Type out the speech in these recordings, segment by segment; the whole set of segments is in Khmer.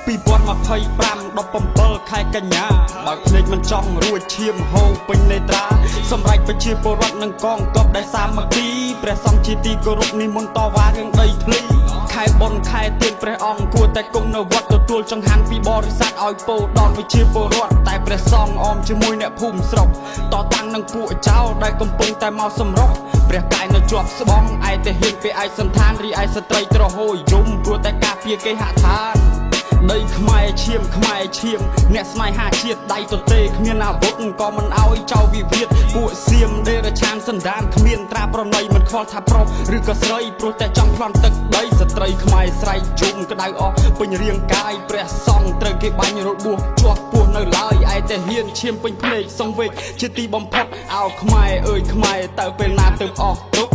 2025 17ខែកញ្ញាបើកភ្នែកមិនចង់រួចឈាមហូរពេញនេត្រាសម្រាប់ប្រជាពលរដ្ឋនិងកងទ័ពដែលសាមគ្គីព្រះសង្ឃជាទីគោរពនិមន្តតវ៉ារឿងដីធ្លីខែបុណ្យខែទានព្រះអង្គគួរតែគង់នៅវត្តទទួលចង្ហាន់ពីបរិស័ទឲ្យពោដល់ប្រជាពលរដ្ឋតែព្រះសង្ឃអមជាមួយអ្នកភូមិស្រុកតតាំងនឹងពួកចៅដែលកំពុងតែមកសម្រុកព្រះកាយនៅជាប់ស្បង់ឯតែហ៊ានពេលឯសន្តានរីឯស្ត្រីត្រហោយយំព្រោះតែការពារគេហដ្ឋាន ដីខ្មែរឈាមខ្មែរឈាមអ្នកស្នេហាជាតិដៃទទេគ្មានអាវុធក៏មិនអោយចោលវិវាទពួកសៀមដេរឆានសន្តានគ្មានត្រាប្រណីមិនខ្វល់ថាប្រុសឬក៏ស្រីព្រោះតែចង់ប្លន់ទឹកដីស្ត្រីខ្មែរស្រែកយំក្តៅអស់ពេញរាងកាយព្រះសង្ឃត្រូវគេបាញ់របួសជាប់ពោះនៅឡើយឯតែហ៊ានឈាមពេញភ្នែកសង្វេគជាទីបំផុតអោខ្មែរអើយខ្មែរតើពេលណាទៅអស់ទុក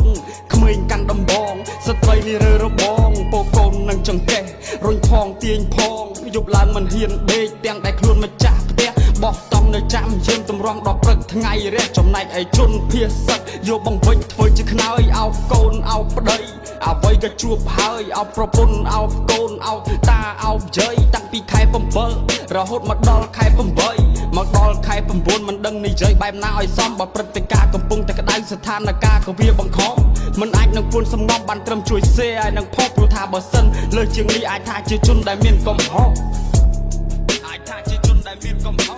ក្មេងកាន់ដំបងស្ត្រីនេះរើរបងពោកូននឹងចង្កេះរុញផងទាញផងយប់ឡើងមិនហ៊ានដេកទាំងដែលខ្លួនម្ចាស់ផ្ទះបោះតង់នៅចាំយាមតម្រង់ដល់ព្រឹកថ្ងៃរះចំណែកឯជនភៀសឹកយកបង្វិចធ្វើជាខ្នើយអោបកូនអោបប្តីអ្វីក៏ជួបហើយអោបប្រពន្ធអោបកូនអោបតាអោបយាយតាំងពីខែ7រហូតមកដល់ខែ8មកដល់ខែ9មិនដឹងនិយាយបែបណាឲ្យសមបើព្រឹត្តិការណ៍កំពុងតែក្តៅស្ថានភាពក៏វាបង្ខំមិនអាចនឹងពួនសំងំបានត្រឹមជួយសេឲ្យនឹងផុសព្រោះថាបើសិនលើជាងនេះអាចថាជាជនដែលមានកំហុសអាចថាជាជនដែលមានកំហុស។